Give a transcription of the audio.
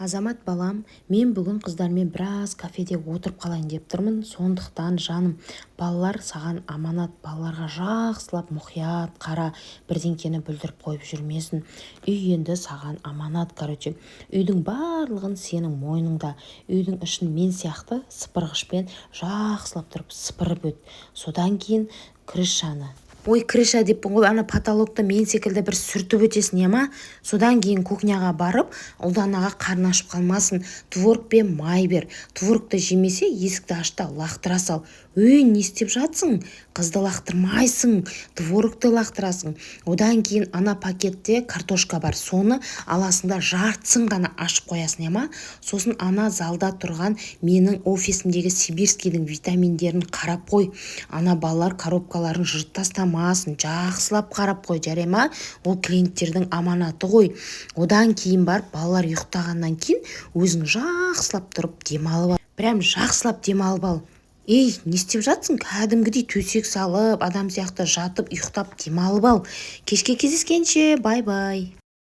Азамат балам, мен бүгін қыздармен біраз кафеде отырып қалайын деп тұрмын. Сондықтан, жаным, балалар саған аманат. Балаларға жақсылап, мұқият қара, бірдеңкені бүлдіріп қойып жүрмесін. Үй енді саған аманат. Короче, үйдің барлығын сенің мойныңда. Үйдің ішін мен сияқты сыпырғышпен жақсылап тұрып сыпырып өт. Содан кейін крышаны, ой, крыша деппін ғой, ана потолокты мен секілді бір сүртіп өтесің, иә ма? Содан кейін кухняға барып, Ұлданаға қарны ашып қалмасын, творог пен май бер. Творогты жемесе, есікті аш та лақтыра сал. Өй, не істеп жатсың? Қызды лақтырмайсың, творогты лақтырасың. Одан кейін ана пакетте картошка бар, соны аласың да, жартысын ғана ашып қоясың, иә ма? Сосын ана залда тұрған менің офисімдегі сибирскийдің витаминдерін қарап қой. Ана балалар коробкаларын жыртып тастамасын, жақсылап қарап қой, жарай ма? Ол клиенттердің аманаты ғой. Одан кейін барып, балалар ұйықтағаннан кейін өзің жақсылап тұрып демалып ал, прям жақсылап демалып ал. Ей, не істеп жатсың? Кәдімгідей төсек салып, адам сияқты жатып, ұйықтап, демалып ал. Кешке кездескенше, бай бай.